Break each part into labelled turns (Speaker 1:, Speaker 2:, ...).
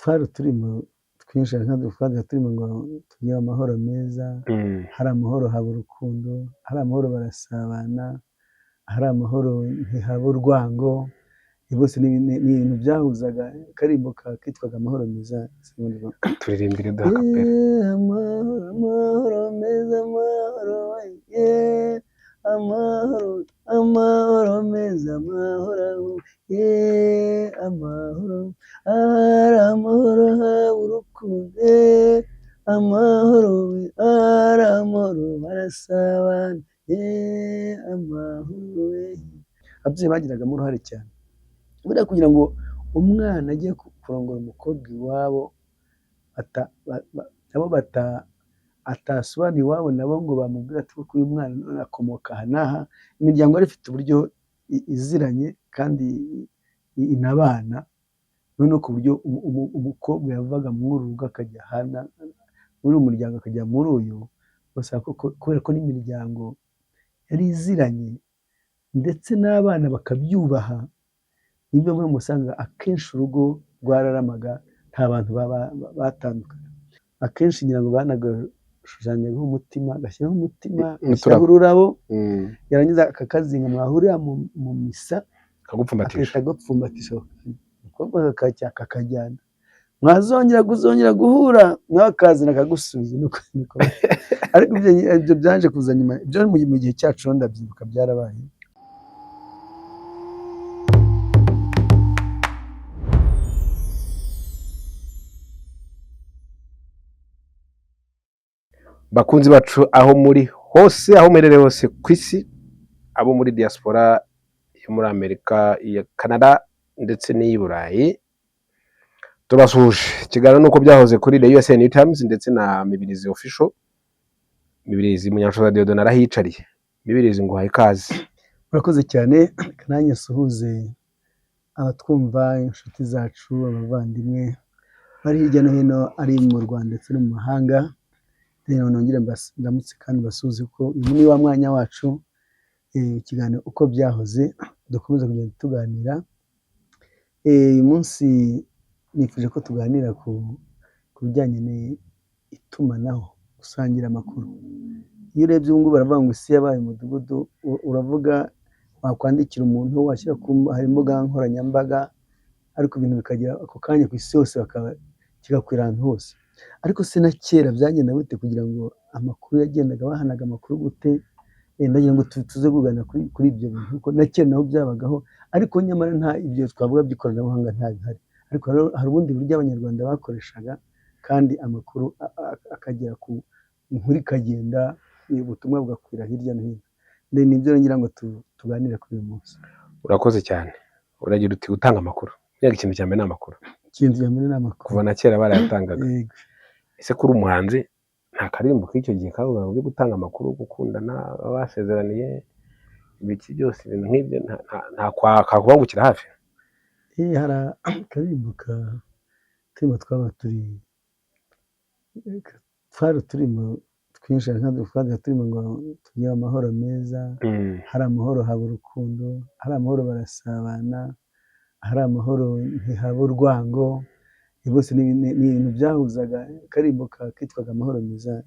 Speaker 1: Twari uturimbo twinshi, twajyaga turimo ngo tugire amahoro meza, hari amahoro haba urukundo, hari amahoro barasabana, hari amahoro ntihaba urwango. Bose ni ibintu byahuzaga. Akarimbo kitwaga Amahoro Meza.
Speaker 2: Turirimbire duha akapera.
Speaker 1: Amahoro, amahoro meza, amahoro, yeah, amahoro, amahoro meza, amahoro, yeah, amahoro, hari amahoro haba urukundo, yeah, amahoro, hari amahoro barasabana, yeah, amahoro. Ababyeyi bagiragamo uruhare cyane buriya kugira ngo umwana ajye kurongora umukobwa iwabo, nabo atasobanura iwabo, nabo ngo bamubwire ati kuko uyu mwana none akomoka aha n'aha. Imiryango yari ifite uburyo iziranye kandi inabana, noneho ku buryo umukobwa yavaga muri uru rugo akajya hana muri uyu muryango akajya muri uyu, kubera ko n'imiryango yari iziranye ndetse n'abana bakabyubaha. Nibyo muri usanga akenshi urugo rwararamaga, nta bantu batandukana. Akenshi ngira ngo banagashushanyaho umutima, agashyiraho umutima, agashyiraho ururabo, yarangiza akakazinga, mwahurira mu misa
Speaker 2: akagupfumbatisha,
Speaker 1: agahita agapfumbatisha, umukobwa kakajyana, mwazongera kuzongera guhura nawe akazana akagusubiza. Ariko ibyo byaje kuza nyuma, ibyo mu gihe cyacu ndabyibuka byarabaye.
Speaker 2: Bakunzi bacu aho muri hose, aho muherereye hose ku isi, abo muri diaspora yo muri Amerika, iya Canada ndetse n'iyi Burayi, tubasuhuje. Ikiganiro nuko byahoze kuri The USA New Times ndetse na Mibirizi Official. Mibirizi Munyanshoza Dieudonne arahiyicariye. Mibirizi, nguhaye ikaze.
Speaker 1: Murakoze cyane. Nanjye nsuhuze abatwumva, inshuti zacu, abavandimwe bari hirya no hino, ari mu Rwanda ndetse no mu mahanga. Rero nongere ndamutse kandi basuhuze ko uyu ni wa mwanya wacu, ikiganiro uko byahoze, dukomeza kugenda tuganira. Uyu munsi nifuje ko tuganira ku bijyanye n'itumanaho, gusangira amakuru. Iyo urebye ubu ngubu baravuga ngo isi yabaye umudugudu, uravuga wakwandikira umuntu, washyira ku imbuga nkoranyambaga, ariko ibintu bikagera ako kanya ku isi hose, kigakwira ahantu hose. Ariko se na kera byagenda bite kugira ngo amakuru yagendaga, bahanaga amakuru gute? Ndagira ngo tuze kuganira kuri ibyo bintu, kuko na kera naho byabagaho, ariko nyamara nta ibyo twavuga by'ikoranabuhanga nta bihari. Ariko hari ubundi buryo Abanyarwanda bakoreshaga kandi amakuru akagera ku inkuru, ikagenda, ubutumwa bugakwira hirya no hino. Nibyo ngira ngo tuganire kuri uyu munsi.
Speaker 2: Urakoze cyane. Uragira uti gutanga amakuru, ikintu cya mbere ni amakuru.
Speaker 1: Ikintu cya mbere ni amakuru.
Speaker 2: Kuva na kera barayatangaga. Ese kuri umuhanzi nta karirimbo k'icyo gihe kavugaga byo gutanga amakuru, gukundana, basezeraniye, ibiki byose, ibintu nk'ibyo, nta kakubangukira hafi?
Speaker 1: Hari akaririmbo turimo twaba turi, twari uturimbo twinshi, twajyaga turimo ngo tugire amahoro meza, hari amahoro haba urukundo, hari amahoro barasabana, hari amahoro ntihaba urwango. Bose ni ibintu byahuzaga. Akarimbo kitwaga Amahoro Meza.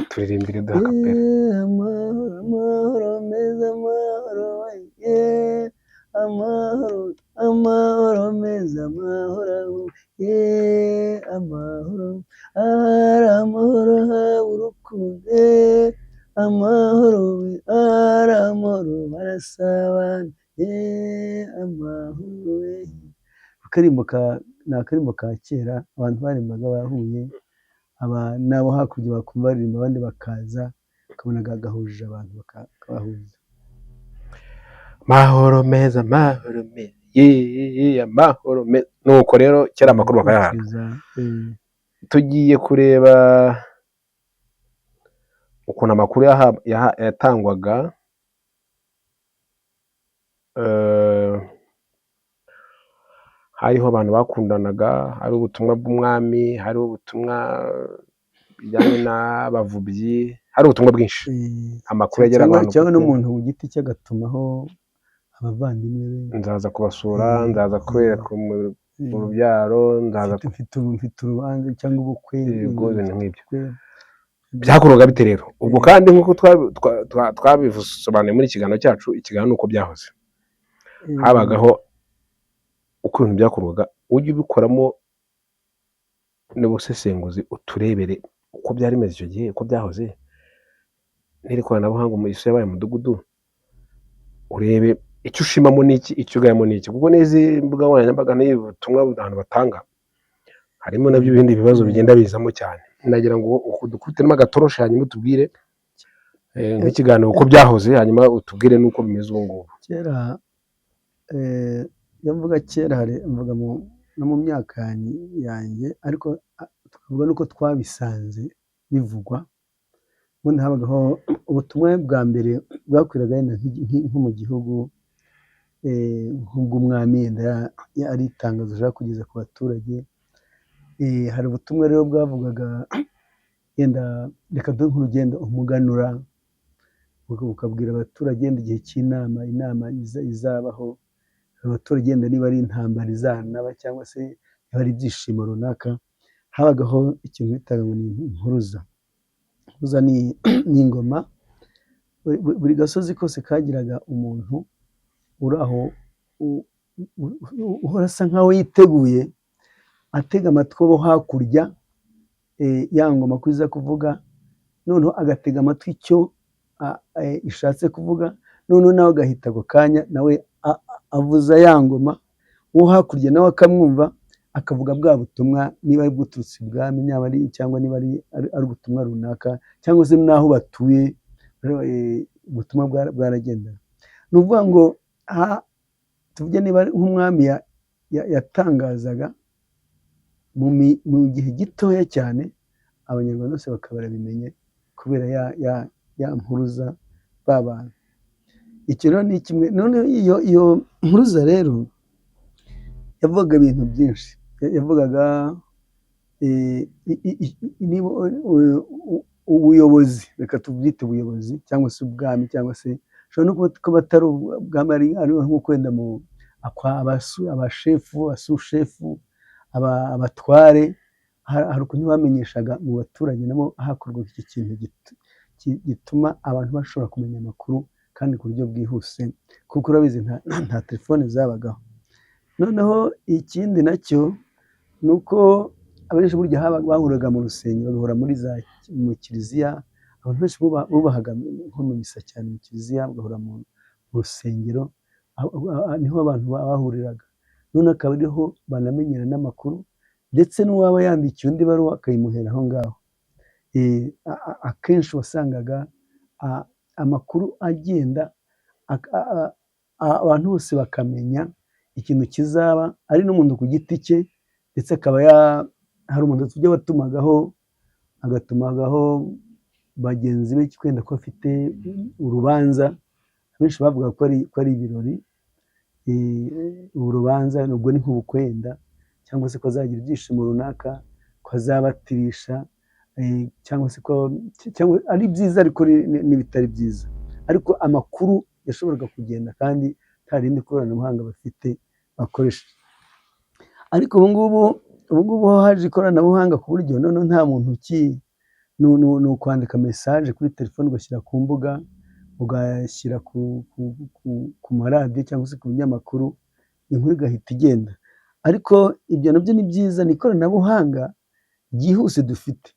Speaker 2: Turirimbire duha akapera.
Speaker 1: Amahoro, amahoro meza, amahoro, yeah, amahoro, amahoro meza, amahoro, yeah, amahoro, hari amahoro haba urukundo, amahoro, hari amahoro barasabana, yeah, amahoro. Akarimbo ni akarimbo ka kera abantu baririmbaga bahuye, n'abo hakurya bakumva baririmba, abandi bakaza, ukabona gahujije abantu, bakabahuza.
Speaker 2: Mahoro meza, mahoro meza, amahoro meza. Nuko rero kera amakuru bakayahana. Tugiye kureba ukuntu amakuru yatangwaga. Hariho abantu bakundanaga, hari ubutumwa bw'umwami, hari ubutumwa bijyanye n'abavubyi, hari ubutumwa bwinshi, amakuru yageraga abantu
Speaker 1: cyangwa n'umuntu ku giti cye agatumaho abavandimwe be.
Speaker 2: Nzaza kubasura, nzaza kubereka Urubyaro, nzaza
Speaker 1: Mfite urubanza cyangwa ubukwe.
Speaker 2: Yego, ibintu nk'ibyo.
Speaker 1: Ubukwe.
Speaker 2: Byakorwaga bite rero ubwo? Kandi nk'uko twabisobanuye muri ikiganiro cyacu, ikiganiro ni uko byahoze. Habagaho uko ibintu byakorwaga. Ujye ubikoramo n'ubusesenguzi, uturebere uko byari bimeze icyo gihe, uko byahoze, n'iri koranabuhanga mu isi yabaye umudugudu, urebe icyo ushimamo n'iki, icyo ugayamo n'iki, kuko n'izi mbuga nkoranyambaga n'ibi butumwa abantu batanga harimo nabyo ibindi bibazo bigenda bizamo cyane. Nagira ngo dukubitemo agatoroshi, hanyuma utubwire nk'ikiganiro uko byahoze, hanyuma utubwire n'uko bimeze ubu ngubu.
Speaker 1: Kera, iyo mvuga kera, hari mvuga no mu myaka yanjye, ariko tukavuga n'uko twabisanze bivugwa. Ubundi habagaho ubutumwa bwa mbere bwakwiraga wenda nko mu gihugu, nk'ubw'umwami, yenda ari itangazo ashaka kugeza ku baturage. Hari ubutumwa rero bwavugaga, yenda reka duhe nk'urugendo, umuganura, bukabwira abaturage yenda igihe cy'inama, inama izabaho, abaturage yenda niba ari intambara izanaba cyangwa se niba ari ibyishimo runaka. Habagaho ikintu bitaga ngo ni impuruza. Impuruza ni ingoma. Buri gasozi kose kagiraga umuntu uri aho uhora asa nkaho yiteguye, atega amatwi abo hakurya, ya ngoma ko iza kuvuga, noneho agatega amatwi icyo ishatse kuvuga, noneho nawe agahita ako kanya nawe avuza ya ngoma, uwo hakurya nawe akamwumva, akavuga bwa butumwa, niba ari buturutse ibwami, niba ari cyangwa niba ari ubutumwa runaka, cyangwa se n'aho batuye. Rero, ubutumwa bwaragendaga. Ni ukuvuga ngo tuvuge niba ari nk'umwami yatangazaga mu gihe gitoya cyane, Abanyarwanda bose bakaba barabimenye kubera ya mpuruza ba bantu. Icyo rero ni kimwe. Noneho iyo mpuruza rero yavugaga ibintu byinshi. Yavugaga niba ubuyobozi, reka tubyite ubuyobozi cyangwa se ubwami, cyangwa se ushobora no kuba atari ubwami, ari nk'uko wenda mu abashefu, abasushefu, abatware, hari ukuntu bamenyeshaga mu baturage nabo. Hakorwaga iki kintu gituma abantu bashobora kumenya amakuru kandi ku buryo bwihuse, kuko urabizi nta telefone zabagaho. Noneho ikindi nacyo ni uko abenshi burya bahuraga mu rusengero, bagahura muri za mu kiliziya. Abantu benshi bubahaga nko mu misa cyane, mu kiliziya, bagahura mu rusengero, niho abantu bahuriraga. Noneho akaba ariho banamenyera n'amakuru, ndetse n'uwaba yandikiye undi baruwa akayimuhera aho ngaho. Akenshi wasangaga amakuru agenda, abantu bose bakamenya ikintu kizaba, ari n'umuntu ku giti cye, ndetse akaba hari umuntu tujya watumagaho, agatumagaho bagenzi be kwenda ko afite urubanza. Abenshi bavuga ko ari ibirori, urubanza ubwo ni nk'ubukwe wenda, cyangwa se ko azagira ibyishimo runaka, ko azabatirisha, cyangwa se ko cyangwa ari byiza ariko n'ibitari byiza. Ariko amakuru yashoboraga kugenda kandi nta rindi koranabuhanga bafite bakoresha. Ariko ubu ngubu haje ikoranabuhanga ku buryo noneho nta muntu ni ukwandika message kuri telefone, ugashyira ku mbuga, ugashyira ku maradiyo cyangwa se ku binyamakuru, inkuru igahita igenda. Ariko ibyo nabyo ni byiza, ni ikoranabuhanga ryihuse dufite,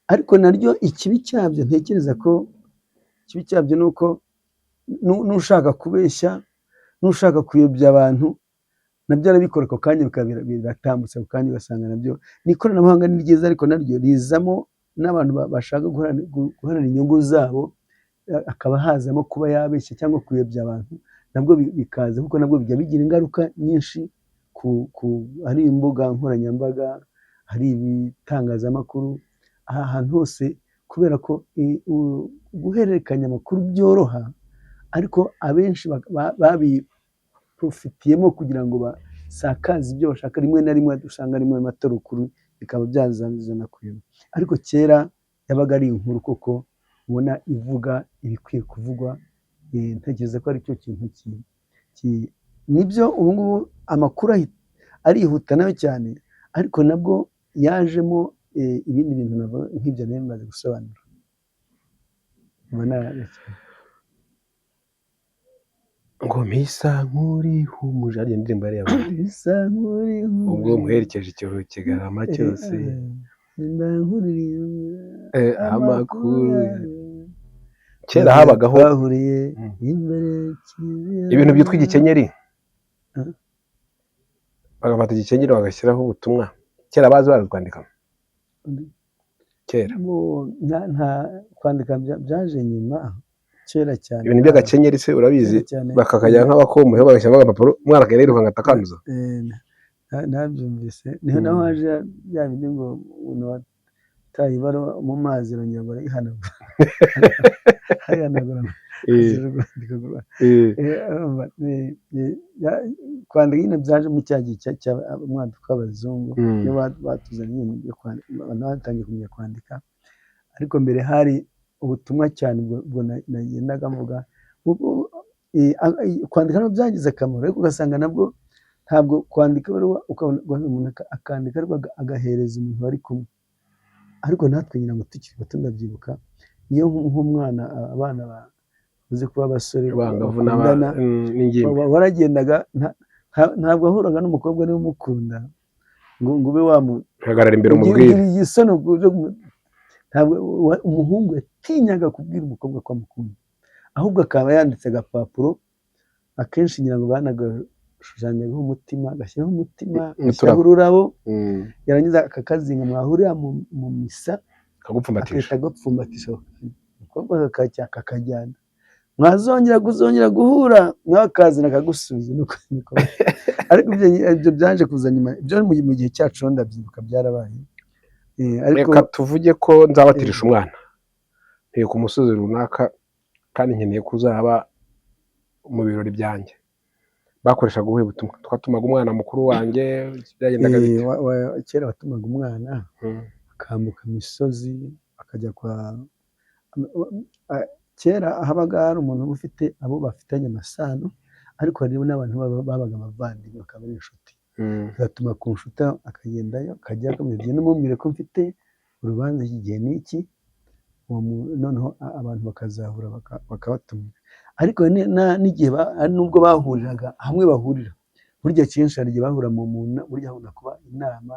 Speaker 1: ariko naryo ikibi cyabyo, ntekereza ko ikibi cyabyo ni uko n'ushaka kubeshya, n'ushaka kuyobya abantu, nabyo arabikora ako kanya, bikaba biratambutse ako kanya. Ugasanga nabyo ni ikoranabuhanga, ni ryiza, ariko naryo rizamo n'abantu bashaka guharanira inyungu zabo, hakaba hazamo kuba yabeshya cyangwa kuyobya abantu, nabwo bikaza, kuko nabwo bijya bigira ingaruka nyinshi ku hari imbuga nkoranyambaga, hari ibitangazamakuru, aha hantu hose, kubera ko guhererekanya amakuru byoroha, ariko abenshi babiprofitiyemo kugira ngo basakaze ibyo bashaka. Rimwe na rimwe usanga rimwe atari ukuri, bikaba byazana kuyoba. Ariko kera yabaga ari inkuru koko ubona ivuga ibikwiye kuvugwa. Ntekereza ko aricyo kintu nibyo. Ubu ngubu amakuru arihuta nayo cyane, ariko nabwo yajemo ibindi bintu navuga nk'ibyo nari maze gusobanura. Nkaba narekeye.
Speaker 2: Ngo mpisa nkurihumuje, ariyo ndirimbo yari yabaye.
Speaker 1: Bisa nk'urihumuje.
Speaker 2: Ubwo muherekeje icyo kigarama cyose.
Speaker 1: Ndankuririmba
Speaker 2: amakuru kera habagaho
Speaker 1: twahuriye imbere ya kiliziya.
Speaker 2: Ibintu byitwa igikenyeri. Bagafata igikenyeri bagashyiraho ubutumwa. Kera bazi bazi kwandika kera.
Speaker 1: Nta kwandika, byaje nyuma, kera cyane.
Speaker 2: Ibintu by'agakenyeri se urabizi?
Speaker 1: Kera cyane.
Speaker 2: Bakakajya nk'abakomoyeho, bagashyiramo agapapuro, umwana akagenda yirukanka atakanduza.
Speaker 1: Nabyumvise niho naho haje bya bindi ngo umuntu wataye ibaruwa mu mazi arongera ngo arayihanagura, arayihanagura azira urwandiko urumva, kwandika nyine byaje mu cya gihe umwaduko w'abazungu, niyo batuzaniye ibintu byo kwandika, abantu batangiye kumenya kwandika. Ariko mbere hari ubutumwa cyane, ubwo nagendaga mvuga. Kwandika nabwo byagize akamaro, ariko ugasanga nabwo ntabwo kwandika ibaruwa, ukabona umuntu akandika ariko agahereza umuntu bari kumwe. Ariko natwe nyina ngo tukiri bato, ndabyibuka iyo nk'umwana, abana babuze kuba abasore
Speaker 2: abangavu
Speaker 1: bakundana,
Speaker 2: n'ingimbi,
Speaker 1: waragendaga, ntabwo wahuraga n'umukobwa niba umukunda ngo ube wamu
Speaker 2: hagarara imbere umubwire.
Speaker 1: Ugira igisoni ntabwo umuhungu yatinyaga kubwira umukobwa ko amukunda, ahubwo akaba yanditse agapapuro. Akenshi ngira ngo banagashushanyaho umutima, agashyiraho umutima, agashyiraho
Speaker 2: N'uturabo.
Speaker 1: ururabo, yarangiza akakazinga, mwahurira mu misa,
Speaker 2: akagupfumbatisha.
Speaker 1: Agahita agapfumbatisha ako kanya. Umukobwa kakajyana, mwazongera kuzongera guhura nawe akazana akagusubiza. Nuko niko. Ariko ibyo byaje kuza nyuma, ibyo mu gihe cyacu ndabyibuka byarabaye. Ariko
Speaker 2: Reka tuvuge ko nzabatirisha umwana, ntuye ku musozi runaka kandi nkeneye ko uzaba mu birori byanjye. Bakoreshaga ubuhe butumwa? Twatumaga umwana mukuru wanjye, byagendaga bite?
Speaker 1: Kera watumaga umwana akambuka imisozi akajya kwa kera habaga hari umuntu uba ufite abo bafitanye amasano, ariko hari n'abantu babaga abavandimwe, bakaba ari inshuti, agatuma ku nshuti, akagendayo, akajya akamubwira, "Genda umubwire ko mfite urubanza iki gihe n'iki." Noneho abantu bakazahura bakabatumira. Ariko n'igihe hari nubwo bahuriraga hamwe, bahurira burya kenshi, hari igihe bahura burya hakunda kuba inama,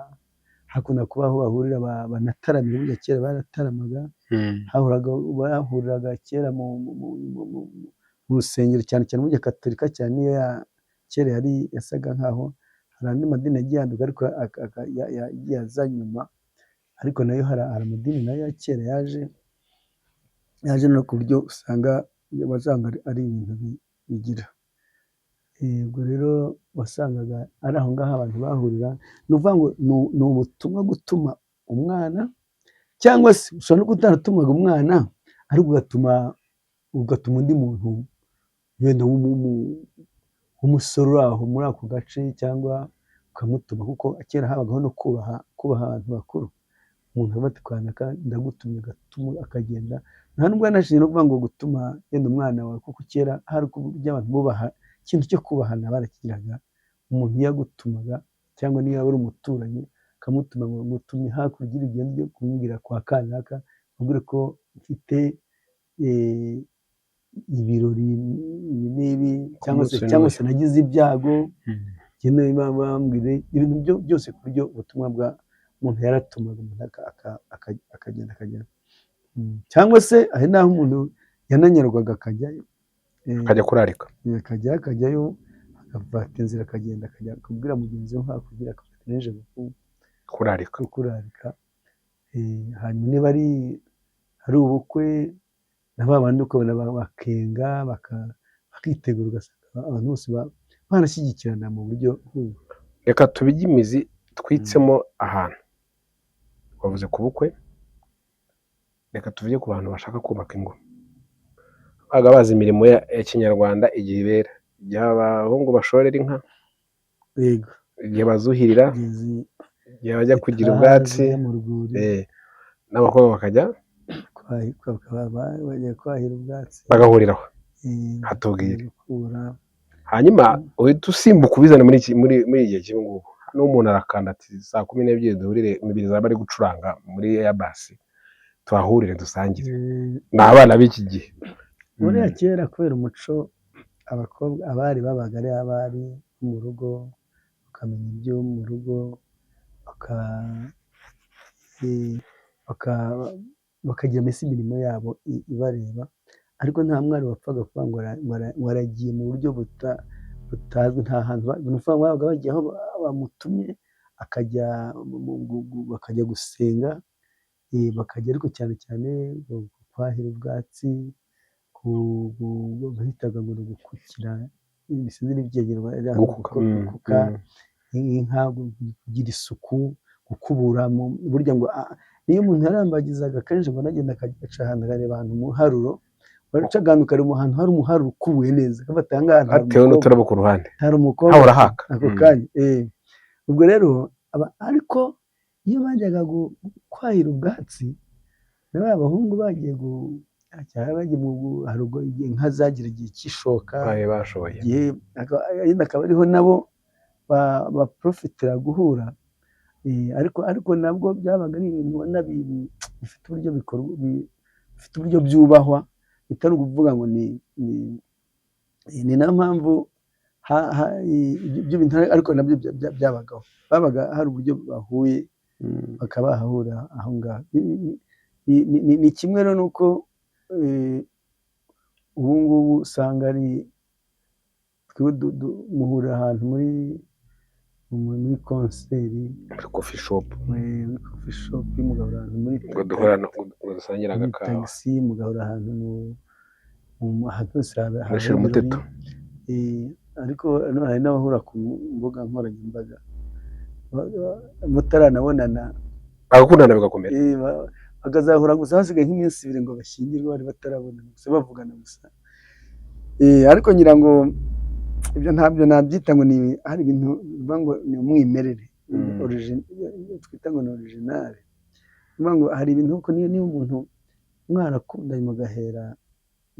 Speaker 1: hakunda kuba aho bahurira banataramira. Burya kera barataramaga. Bahuriraga kera mu rusengero, cyane cyane burya Katolika cyane niyo ya kera yari yasaga nkaho hari andi madini yagiye yanduka, ariko yagiye aza nyuma. Ariko nayo hari amadini nayo ya kera yaje no ku buryo usanga wasanga ari ibintu bigira. Ubwo rero wasangaga ari aho ngaho abantu bahurira. Ni ukuvuga ngo ni ubutumwa gutuma umwana, cyangwa se ushobora no kutaratumaga umwana, ariko ugatuma undi muntu wenda w'umusore uri aho muri ako gace, cyangwa ukamutuma, kuko kera habagaho no kubaha abantu bakuru. Umuntu akavuga ati "Kanaka ndagutumye", agatuma akagenda. Nta nubwo yanashingiye no kuvuga ngo gutuma yenda umwana wawe, kuko kera hari uburyo abantu bubaha, ikintu cyo kubahana barakigiraga. Umuntu iyo yagutumaga, cyangwa niyo yaba ari umuturanyi, akamutuma ngo ngutumye hakurya, ugende ujye kumubwira kwa kanaka, umubwire ko mfite ibirori ibi n'ibi, cyangwa se
Speaker 2: munsi
Speaker 1: cyangwa
Speaker 2: n'uyu.
Speaker 1: se nagize ibyago, ngende bambwire ibintu byose, ku buryo ubutumwa bwa umuntu yaratumaga umuntu akagenda akagera. Cyangwa se hari n'aho umuntu yananyarwaga akajyayo.
Speaker 2: Akajya kurarika.
Speaker 1: Akajyayo, agafata inzira akagenda, akajya kubwira mugenzi we hakurya, akafata n'ejo
Speaker 2: kurarika.
Speaker 1: Kurarika. Hanyuma niba ari ubukwe, na ba bandi ukabona bakenga, bakitegura, ugasanga abantu bose barashyigikirana mu buryo nk'ubu.
Speaker 2: Reka tubijye imizi, twitsemo ahantu wavuze ku bukwe. Reka tuvuge ku bantu bashaka kubaka ingo, babaga bazi imirimo ya kinyarwanda igihe ibera, igihe abahungu bashorera inka, igihe bazuhirira, igihe bajya kugira
Speaker 1: zitaha,
Speaker 2: ubwatsi,
Speaker 1: zijya mu rwuri,
Speaker 2: n'abakobwa bakajya
Speaker 1: bajya kwahira ubwatsi.
Speaker 2: Bagahuriraho. Hatubwire.
Speaker 1: Gukura.
Speaker 2: Hanyuma uhita usimbuka ubizana muri iki gihe cy'ubu ngubu. N'umuntu arakanda ati saa 12 duhurire, Mibirizi araba ari gucuranga muri Airbus, tuhahurire dusangire. Ni abana b'iki gihe.
Speaker 1: Buriya kera kubera umuco, abakobwa, abari babaga ari abari bo mu rugo, bakamenya ibyo mu rugo, baka- eh, baka- bakagira mbese imirimo yabo ibareba, ariko nta mwari wapfaga kuvuga ngo aragiye mu buryo butazwi, nta hantu ni ukuvuga ngo babaga bagiye aho bamutumye, akajya bakajya gusenga, bakajya ariko cyane cyane kwahira ubwatsi, bitaga ngo ni ugukukira, sinzi n'ibyegerwa,
Speaker 2: Gukuka.
Speaker 1: Gukuka inka, kugira isuku, gukubura. Burya ngo niyo umuntu yarambagizaga kenshi ngo nagenda agaca ahantu akareba ahantu umuharuro, wacaga ahantu ukareba ahantu hari umuharuro ukubuye neza, akafata aha ngaha hari
Speaker 2: Hatewe
Speaker 1: umukobwa,
Speaker 2: n'uturabo ku ruhande,
Speaker 1: hari umukobwa
Speaker 2: hahora haka.
Speaker 1: Ako kanya. Ubwo rero ariko iyo bajyaga kwahira ubwatsi na ba bahungu bagiye cyangwa bagiye hari ubwo igihe inka zagira igihe cy'ishoka,
Speaker 2: Babaye bashoboye.
Speaker 1: igihe yenda akaba ariho nabo baprofitira guhura. Ariko nabwo byabaga ari ibintu ubona bifite uburyo bikorwa, bifite uburyo byubahwa, bitari ukuvuga ngo ni nayo mpamvu ibyo bintu, ariko nabyo byabagaho, babaga hari uburyo bahuye, bakaba bahahura aho ngaho. Ni kimwe rero nuko ubu ngubu usanga ari twebwe muhurira ahantu muri concert,
Speaker 2: Muri coffee shop,
Speaker 1: muri coffee shop, mugahura ahantu muri
Speaker 2: ngo duhura ngo dusangire
Speaker 1: muri
Speaker 2: agakawa,
Speaker 1: tagisi, mugahura ahantu ahantu hose haba
Speaker 2: Muri shira
Speaker 1: ibirori.
Speaker 2: umuteto.
Speaker 1: Ariko hano hari n'abahura ku mbuga nkoranyambaga mutaranabonana,
Speaker 2: Bagakundana bigakomera.
Speaker 1: Bakazahura gusa hasigaye nk'iminsi 2 ngo bashyingirwe, bari batarabonana gusa bavugana gusa. Ariko ngira ngo ibyo ntabyo nabyita ngo ni hari ibintu bivuga ngo ni umwimerere, twita ngo ni original. Bivuga ngo hari ibintu kuko niyo niba umuntu mwarakundanye mugahera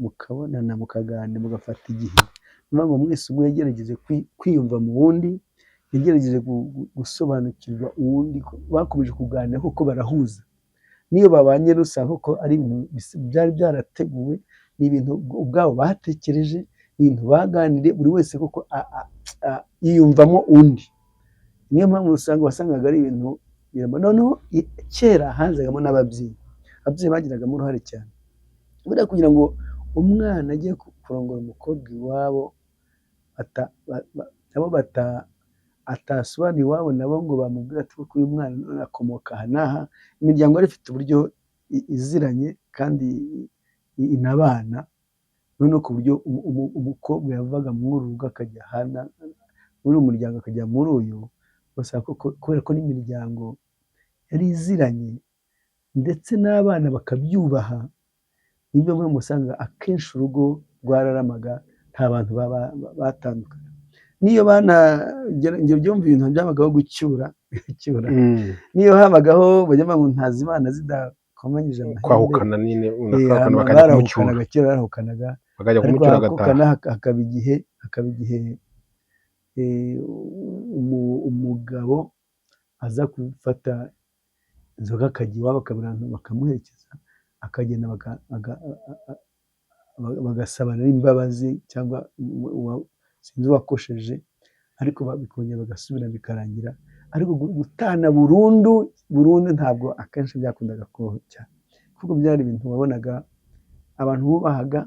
Speaker 1: mukabonana, mukaganira, mugafata igihe, niyo ngo mwese umwe yagerageje kwiyumva mu wundi, yagerageje gusobanukirwa uwundi, bakomeje kuganira kuko barahuza. N'iyo babanye usanga koko ari ibintu byari byarateguwe, ni ibintu ubwabo batekereje, ni ibintu baganiriye, buri wese koko yiyumvamo undi. Niyo mpamvu usanga wasangaga ari ibintu biramba. Noneho kera hazagamo n'ababyeyi, ababyeyi bagiragamo uruhare cyane buriya kugira ngo umwana ajye kurongora umukobwa iwabo, nabo atasobanura iwabo, nabo ngo bamubwire ati koko uyu mwana none akomoka aha n'aha. Imiryango yari ifite uburyo iziranye kandi inabana, noneho ku buryo umukobwa yavaga muri uru rugo akajya hana muri uyu muryango akajya muri uyu, ugasanga koko kubera ko n'imiryango yari iziranye ndetse n'abana bakabyubaha, niyo mpamvu usanga akenshi urugo rwararamaga, nta bantu batandukana. Niyo bana njye byumva ibintu byabagaho gucyura, niyo habagaho bajya bavuga ngo ntazibana zidakomanyije amahembe.
Speaker 2: Kwahukana nyine, umuntu bakajya kumucyura.
Speaker 1: Barahukanaga kera, barahukanaga.
Speaker 2: Bakajya
Speaker 1: Ariko
Speaker 2: kumucyura agataha.
Speaker 1: Hakukana hakaba igihe umugabo aza gufata inzoga akajya iwabo, akabura abantu bakamuherekeza, akagenda, bagasabana n'imbabazi cyangwa sinzi uwakosheje, ariko bikongera bagasubira bikarangira. Ariko gutana burundu burundu ntabwo akenshi byakundaga kubaho cyane, kuko byari ibintu wabonaga abantu bubahaga,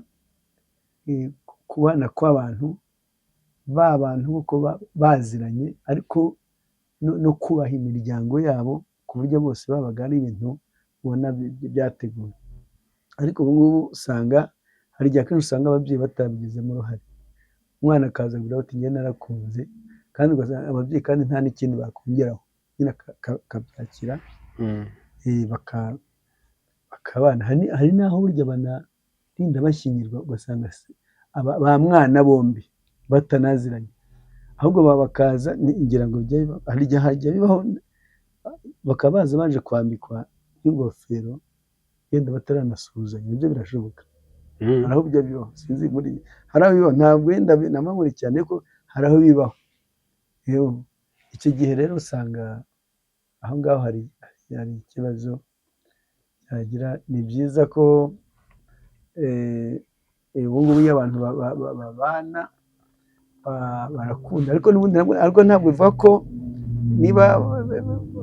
Speaker 1: kubana kw'abantu, ba bantu kuko baziranye, ariko no kubaha imiryango yabo, ku buryo bose babaga ari ibintu ubona byateguwe. Ariko ubu ngubu usanga hari igihe akenshi usanga ababyeyi batabigizemo uruhare, umwana akaza kugira ati njye narakunze, kandi ugasanga ababyeyi kandi nta n'ikindi bakongeraho nyine akabyakira, bakabana. Hari n'aho burya banarinda bashyingirwa, ugasanga ba mwana bombi batanaziranye, ahubwo bakaza ngira ngo hari igihe hajya bibaho bakaba baza baje kwambikwa nk'ingofero yenda bataranasuhuzanya, nabyo birashoboka. Hari aho bijya bibaho, sinzi muri hari aho bibaho, ntabwo wenda namamure cyane, ariko hari aho bibaho. Yewe, Icyo gihe rero usanga aho ngaho hari ikibazo cyagira. Ni byiza ko ubu ngubu iyo abantu babana barakunda, ariko n'ubundi ariko ntabwo bivuga ko niba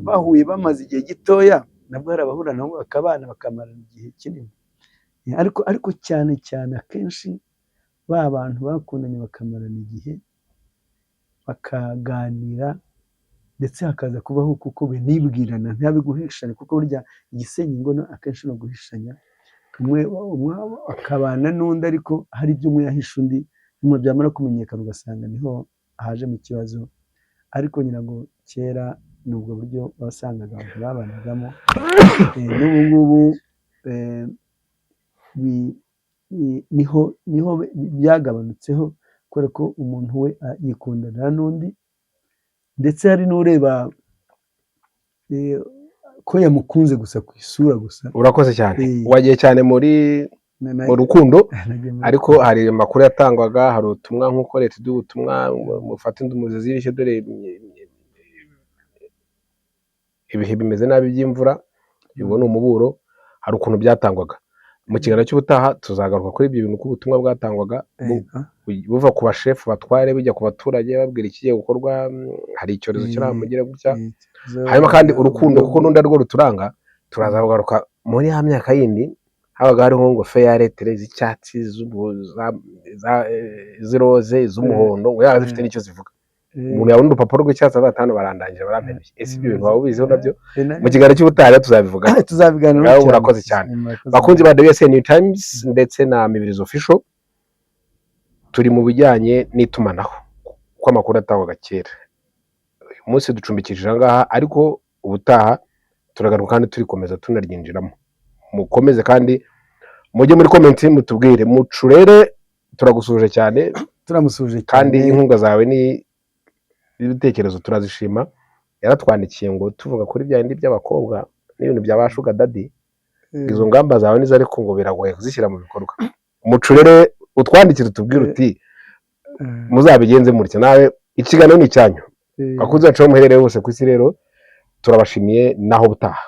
Speaker 1: bahuye bamaze igihe gitoya, nabwo hari abahura nabo bakabana bakamarana igihe kinini. Ariko cyane cyane akenshi ba bantu bakundanye bakamarana igihe, bakaganira, ndetse hakaza kubaho kuko binibwirana, ntihabe guhishanya, kuko burya igisenya ingo akenshi ni uguhishanya. Umwe akabana n'undi ariko hari ibyo umwe yahisha undi, nyuma byamara kumenyekana ugasanga niho haje mu kibazo. Ariko ngira ngo kera ni ubwo buryo wasangaga abantu babanagamo. N'ubu ngubu niho byagabanutseho, kubera ko umuntu we yikundanira n'undi, ndetse hari n'ureba ko yamukunze gusa ku isura gusa.
Speaker 2: Urakoze cyane. Wagiye cyane muri mu rukundo.
Speaker 1: Nagiye muri-
Speaker 2: Ariko hari amakuru yatangwaga, hari ubutumwa nk'uko leta iduha ubutumwa ngo mufate indumuzi z'ibishyo, dore ibihe bimeze nabi by'imvura, ubwo ni umuburo. Hari ukuntu byatangwaga. Mu kiganiro cy'ubutaha tuzagaruka kuri ibyo bintu, uko ubutumwa bwatangwaga buva ku bashefu batware bujya ku baturage, babwira ikigiye gukorwa, hari icyorezo kiramugera gutya. Hanyuma kandi urukundo, kuko n'undi arirwo ruturanga, turaza kugaruka muri ya myaka yindi habaga hariho ngo feyaretere z'icyatsi, z'iroze, iz'umuhondo, ngo yaba zifite n'icyo zivuga. Umuntu yabona urupapuro rw'icyatsi avuga ati: "Hano barandangira, baramperuye." Ese ibyo bintu waba ubiziho nabyo? Mu kiganiro cy'ubutaha rero tuzabivuga.
Speaker 1: Tuzabiganiraho
Speaker 2: Ngaho
Speaker 1: cyane.
Speaker 2: murakoze cyane.
Speaker 1: Murakoze.
Speaker 2: Bakunzi ba WSN New Times ndetse na Mibirizi Official, turi mu bijyanye n'itumanaho, uko amakuru atangwaga kera. Uyu munsi ducumbikishije aha ngaha, ariko ubutaha turagaruka kandi turikomeza tunaryinjiramo. Mukomeze kandi mujye muri comment mutubwire. Mucurere, turagusuhuje cyane.
Speaker 1: Turamusuhuje cyane.
Speaker 2: Kandi inkunga zawe ni n'ibitekerezo turazishima. Yaratwandikiye ngo tuvuga kuri bya bindi by'abakobwa n'ibintu bya ba sugar daddy, izo ngamba zawe nizo, ariko ngo biragoye kuzishyira mu bikorwa. Mucurere, utwandikire utubwire uti muzabigenze mutya. Nawe ikiganiro ni icyanyu. Bakunzi bacu aho muherereye hose ku isi rero, turabashimiye, naho ubutaha.